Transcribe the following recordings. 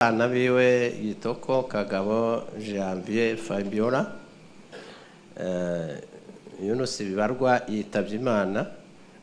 Abana biwe Gitoko, Kagabo, Janvier, Fabiola. Yunusi Bibarwa yitabye Imana.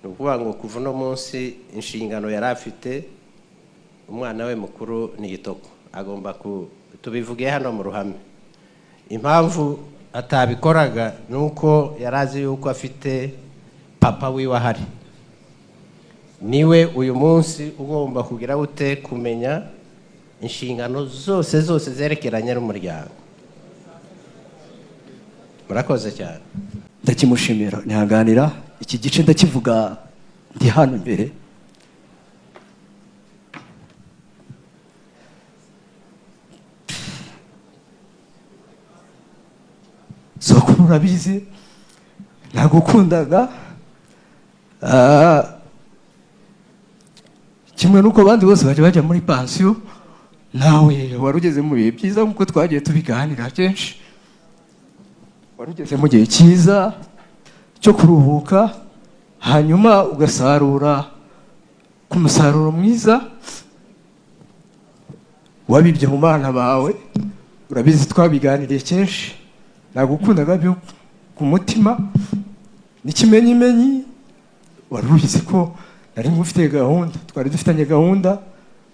Ni ukuvuga ngo kuva uno munsi inshingano yari afite, umwana we mukuru ni Gitoko, agomba ku tubivuge hano mu ruhame. Impamvu atabikoraga ni uko yari azi yuko afite papa wiwe ahari, niwe uyu munsi ugomba kugira ute kumenya inshingano zose zose zerekeranye n'umuryango. Murakoze cyane. Ndakimushimira. Ntihanganira iki gice, ndakivuga ndi hano imbere. Sokuru, urabizi nagukundaga. Kimwe n'uko abandi bose bajya bajya muri pansiyo, nawe wari ugeze mu bihe byiza nk'uko twagiye tubiganira kenshi. Wari ugeze mu gihe cyiza cyo kuruhuka, hanyuma ugasarura ku musaruro mwiza wabibye mu bana bawe. Urabizi, twabiganiriye kenshi, nagukundaga byo ku mutima. N'ikimenyimenyi, wari ubizi ko nari ngufitiye gahunda, twari dufitanye gahunda,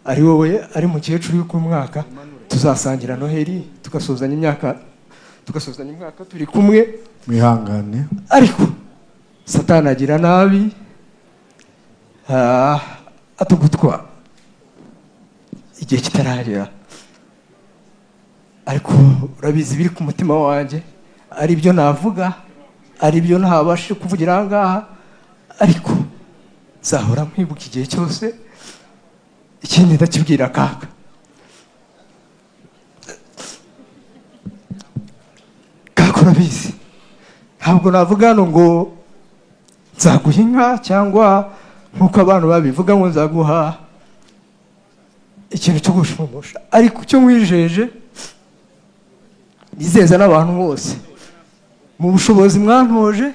ari wowe ari mukecuru, y'uko umwaka tuzasangira Noheli, tugasozanya imyaka, tugasozanya umwaka turi kumwe. Mwihangane. Ariko Satani agira nabi, atugutwa igihe kitaragera. Ariko urabizi, biri ku mutima wanjye, ari byo navuga, ari byo ntabashe kuvugira aha ngaha, ariko nzahora nkwibuka igihe cyose. Ikindi ndakibwira kaka. Kaka, urabizi, ntabwo navuga hano ngo nzaguha inka, cyangwa nk'uko abantu babivuga ngo nzaguha ikintu cyo gushumusha, ariko icyo nkwijeje, nizeza n'abantu bose, mu bushobozi mwantoje,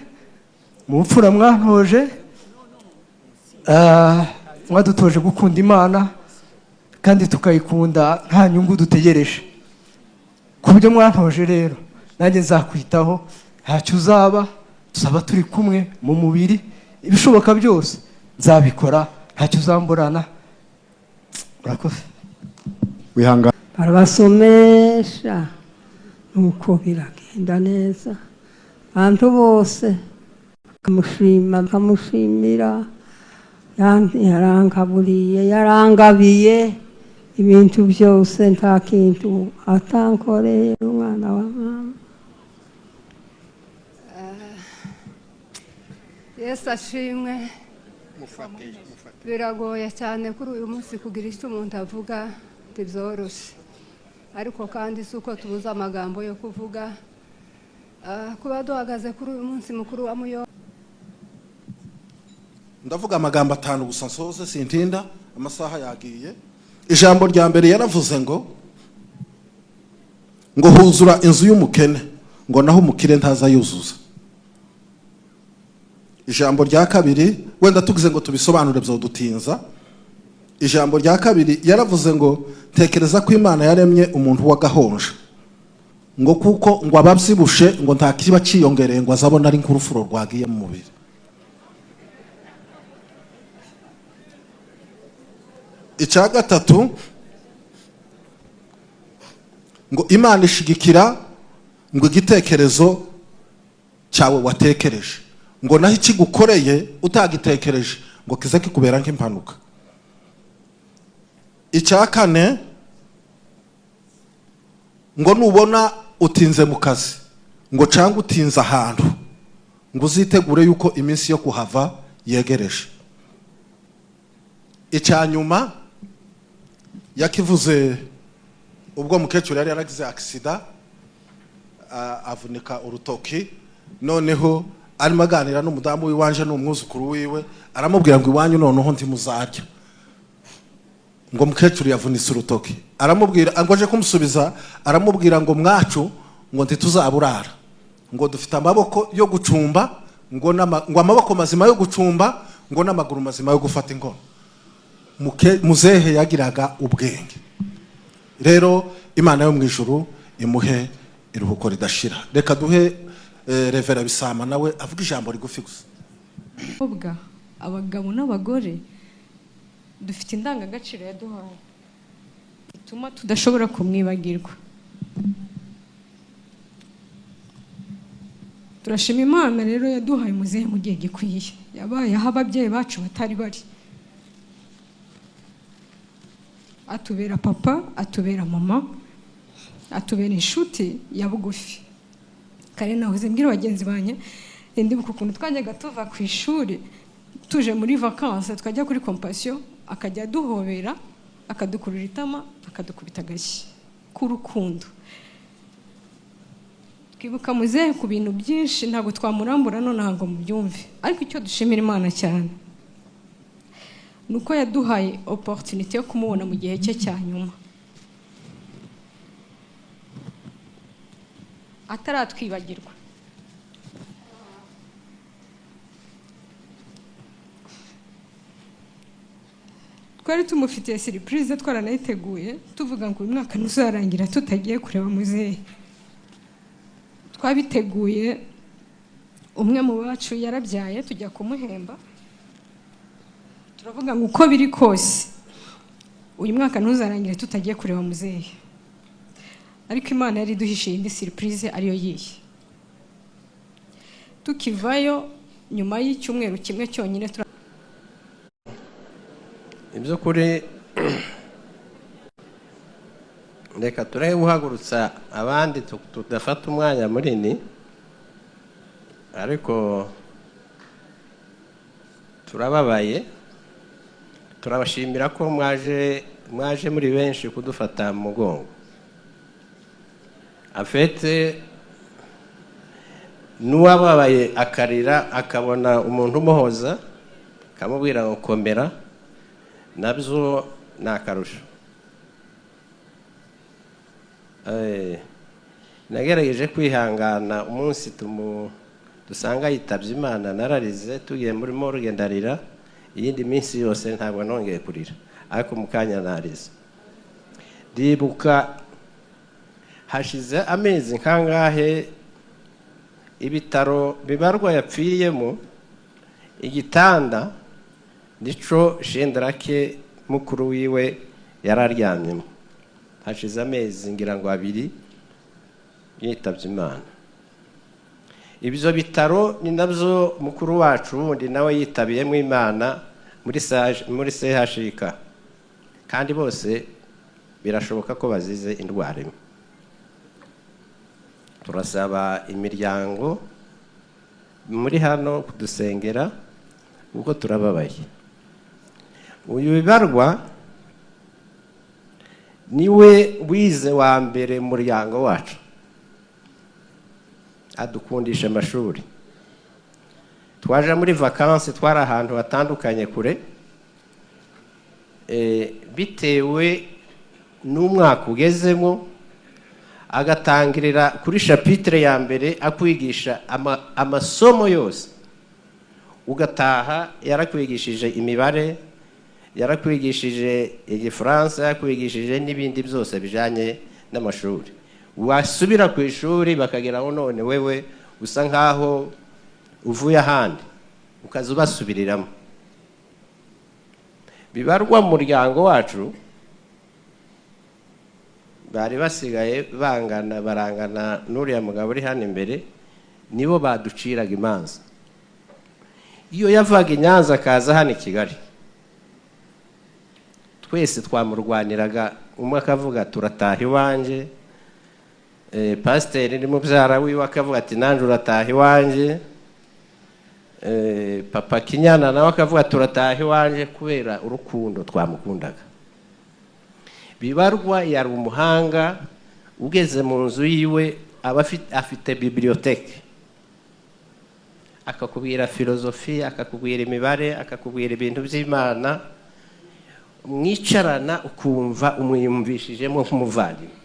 mu bupfura mwantoje, mwadutoje gukunda Imana kandi tukayikunda nta nyungu dutegereje. Ku byo mwantoje rero, nanjye nzakwitaho, ntacyo uzaba, tuzaba turi kumwe mu mubiri. Ibishoboka byose nzabikora, ntacyo uzamburana. Murakoze. Wihangane. Barabasomesha, nuko biragenda neza, abantu bose bakamushima, bakamushimira. Yarangaburiye, yarangabiye ibintu byose, nta kintu atankoreye, umwana wa mama. Yesu ashimwe. Biragoye cyane kuri uyu munsi kugira icyo umuntu avuga, ntibyoroshe, ariko kandi si uko tubuze amagambo yo kuvuga. Kuba duhagaze kuri uyu munsi mukuru wa Muyo Ndavuga amagambo atanu gusa nsoze, sintinda, amasaha yagiye. Ijambo rya mbere yaravuze ngo huzura inzu y'umukene, ngo naho umukire ntaza yuzuza. Ijambo rya kabiri, wenda tugize ngo tubisobanure byodutinza. Ijambo rya kabiri yaravuze ngo tekereza ko Imana yaremye umuntu w'agahonja, ngo kuko ngo ababyibushe ngo nta kiba cyiyongereye, ngo azabona ari nk'urufuro rwagiye mu mubiri. Icya gatatu, ngo Imana ishigikira ngo igitekerezo cyawe watekereje, ngo naho ikigukoreye utagitekereje ngo kize kikubera nk'impanuka. Icya kane, ngo nubona utinze mu kazi, ngo cyangwa utinze ahantu, ngo uzitegure yuko iminsi yo kuhava yegereje. Icya nyuma yakivuze ubwo mukecuru yari yaragize accident, avunika urutoki. Noneho arimo aganira n'umudamu w'iwanje n'umwuzukuru wiwe, aramubwira ngo iwanyu noneho ntimuzarya, ngo mukecuru yavunitse urutoki. Aramubwira ngo aje kumusubiza, aramubwira ngo mwacu, ngo ntituzaburara, ngo dufite amaboko yo gucumba, ngo amaboko mazima yo gucumba, ngo n'amaguru mazima yo gufata inkono. Muzehe yagiraga ubwenge. Rero Imana yo mu ijuru imuhe iruhuko ridashira. Reka duhe Revera Bisama nawe avuga ijambo rigufi gusa. Abakobwa, abagabo n'abagore dufite indangagaciro yaduhaye ituma tudashobora kumwibagirwa. Turashima Imana rero yaduhaye muzehe mu gihe gikwiye, yabaye aho ababyeyi bacu batari bari, atubera papa, atubera mama, atubera inshuti ya bugufi. Kare nahoze mbwira bagenzi banjye, ndibuka ukuntu twajyaga tuva ku ishuri tuje muri vacances, twajya kuri Compassion, akajya aduhobera, akadukurura itama, akadukubita agashyi k'urukundo. Twibuka muzehe ku bintu byinshi, ntabwo twamurambura nonaha ngo mubyumve, ariko icyo dushimira Imana cyane nuko yaduhaye opportunity yo kumubona mu gihe cye cya nyuma, ataratwibagirwa. Twari tumufitiye surprise, twaranayiteguye, tuvuga ngo uyu mwaka ntuzarangira tutagiye kureba muzehe. Twabiteguye, umwe mu bacu yarabyaye, tujya kumuhemba, turavuga ngo uko biri kose uyu mwaka ntuzarangire tutagiye kureba muzehe. Ariko Imana yari iduhishiye indi surprise ariyo yiye. Tukivayo nyuma y'icyumweru kimwe cyonyine Iby'ukuri reka turebe guhagurutsa abandi tudafata umwanya munini, ariko turababaye, turabashimira ko mwaje muri benshi kudufata mu mugongo. Afete n'uwababaye akarira akabona umuntu umuhoza akamubwira ngo komera, nabyo ni akarusho. Nagerageje kwihangana umunsi dusanga yitabye Imana, nararize, tugiye muri morgue ndarira, iyindi minsi yose ntabwo nongeye kurira, ariko mu kanya narize. Ndibuka hashize amezi nkangahe ibitaro Bibarwa yapfiriyemo, igitanda nico Shendrake mukuru wiwe yararyamyemo. Hashize amezi ngira ngo abiri yitabye Imana. Ibyo bitaro ni nabyo mukuru wacu wundi nawe yitabiyemo Imana muri CHUK, kandi bose birashoboka ko bazize indwara imwe. Turasaba imiryango muri hano kudusengera kuko turababaye. Uyu Bibarwa niwe wize wa mbere mu muryango wacu, adukundisha amashuri. Twaje muri vacances, twari ahantu hatandukanye kure, bitewe n'umwaka ugezemo, agatangirira kuri chapitre ya mbere akwigisha amasomo yose, ugataha yarakwigishije imibare, yarakwigishije igifaransa, yakwigishije n'ibindi byose bijanye n'amashuri. Wasubira ku ishuri bakageraho none wewe usa nkaho uvuye ahandi, ukaza ubasubiriramo. Bibarwa mu muryango wacu bari basigaye bangana, barangana n'uriya mugabo uri hano imbere, nibo baduciraga imanza. Iyo yavaga i Nyanza akaza hano i Kigali, twese twamurwaniraga, umwe akavuga turataha iwanjye, pasiteri ni mubyara wiwe akavuga ati nanjye urataha iwanjye, papa Kinyana nawe akavuga turataha iwanjye, kubera urukundo twamukundaga. Bibarwa yari umuhanga, ugeze mu nzu yiwe aba afite bibliothèque, akakubwira filozofi, akakubwira imibare, akakubwira ibintu by'Imana, mwicarana ukumva umwiyumvishijemo nk'umuvandimwe,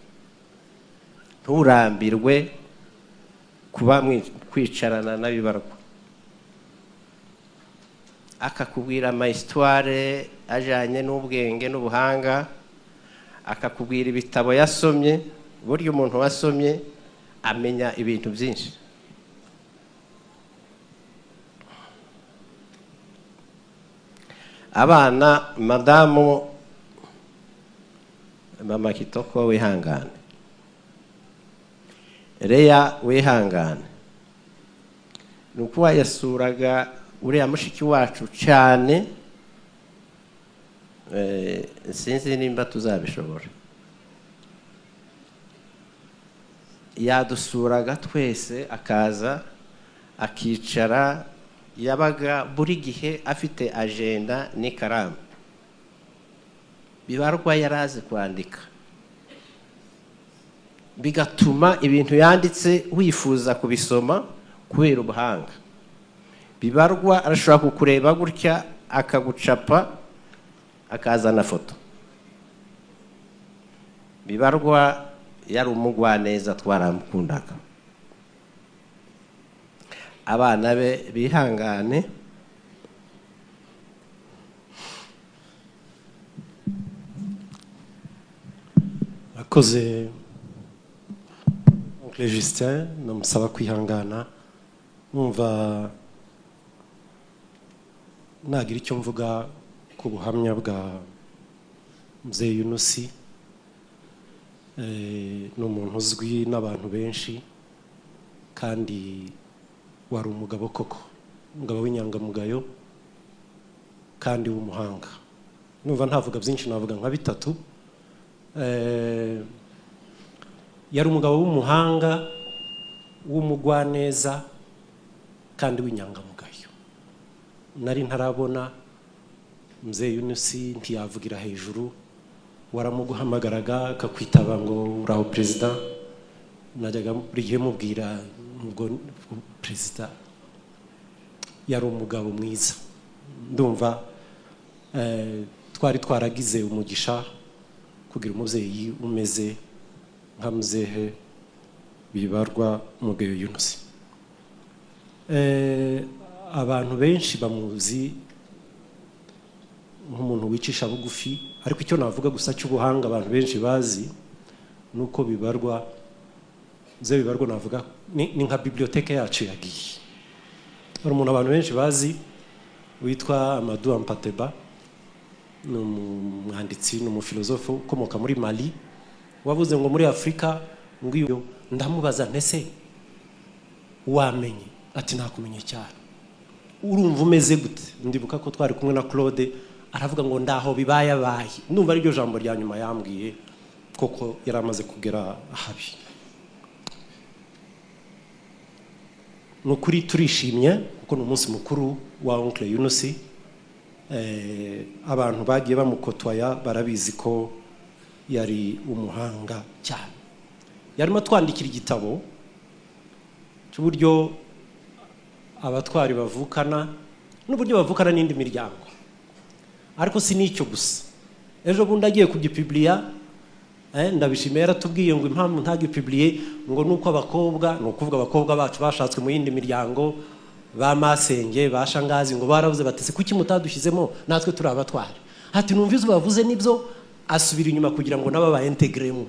nturambirwe kuba kwicarana na Bibarwa. Akakubwira ama histoire ajanye n'ubwenge n'ubuhanga, Akakubwira ibitabo yasomye. Burya umuntu wasomye amenya ibintu byinshi. Abana, madamu mama Kitoko wihangane, Leya wihangane. Ni ukuba yasuraga uriya mushiki wacu cyane. Sinzi nimba tuzabishobora. Yadusuraga twese, akaza akicara. Yabaga buri gihe afite agenda n'ikaramu. Bibarwa yarazi kwandika, bigatuma ibintu yanditse wifuza kubisoma kubera ubuhanga. Bibarwa arashobora kukureba gutya akagucapa, akazana foto. Bibarwa yari umugwaneza, twaramukundaga. Abana be bihangane. Akoze Oncle Justin, namusaba kwihangana. Numva nagira icyo mvuga ku buhamya bwa Mzee Yunusi. Ni umuntu uzwi n'abantu benshi, kandi wari umugabo koko, umugabo w'inyangamugayo kandi w'umuhanga. Numva ntavuga byinshi, navuga nka bitatu. Yari umugabo w'umuhanga, w'umugwaneza kandi w'inyangamugayo. Nari ntarabona Mzee Yunusi, ntiyavugira hejuru, waramuguhamagaraga akakwitaba ngo uraho perezida. Najyaga buri gihe mubwira ngo perezida. Yari umugabo mwiza. Ndumva twari twaragize umugisha kugira umubyeyi umeze nka Muzehe Bibarwa Mugeyo Yunusi. Abantu benshi bamuzi nk'umuntu wicisha bugufi, ariko icyo navuga gusa cy'ubuhanga abantu benshi bazi nuko Bibarwa, Mzee Bibarwa navuga ni nka bibliothèque yacu yagiye. Hari umuntu abantu benshi bazi witwa Amadou Hampâté Bâ, ni umwanditsi, ni umufilozofe ukomoka muri Mali, wavuze ngo muri Afurika ngo iyo ndamubaza ntese wamenye, ati nakumenye cyane, urumva umeze gute? Ndibuka ko twari kumwe na Claude, aravuga ngo ndaho bibaye abaye. Ndumva ari ryo jambo rya nyuma yambwiye, koko yari amaze kugera ahabi. Ni ukuri turishimye kuko ni umunsi mukuru wa Oncle Yunusi. Abantu bagiye bamukotwaya barabizi ko yari umuhanga cyane. Yarimo atwandikira igitabo cy'uburyo abatwari bavukana n'uburyo bavukana n'indi miryango. Ariko si n'icyo gusa, ejo bundi agiye kugipubliya, Ndabishimiye yaratubwiye ngo impamvu ntagipubliye ngo nuko abakobwa, ni ukuvuga abakobwa bacu bashatswe mu yindi miryango, ba masenge, ba shangazi, ngo baravuze bati se kuki mutadushyizemo natwe turi abatwari? Ati numva izo bavuze nibyo, asubira inyuma kugira ngo nabo ba integremo.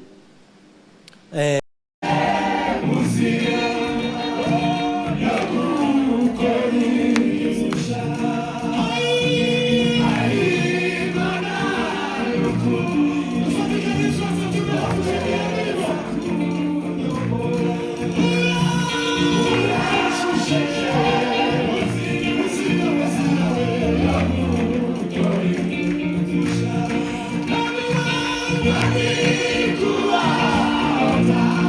Kuwa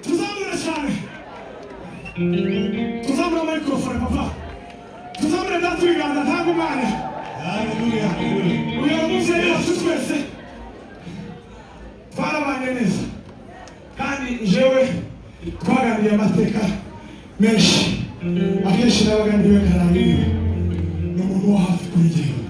Tuzamure cyane, tuzamure microphone, papa, tuzamure natwe ibiganza. Ntabwo umwanya uyu mubyeyi wacu, twese twarabanye neza kandi jewe twaganiriye amateka menshi. Akenshi nabaga ndiwe, nkarangiriwe ni umuntu wo hafi kuri jyewe.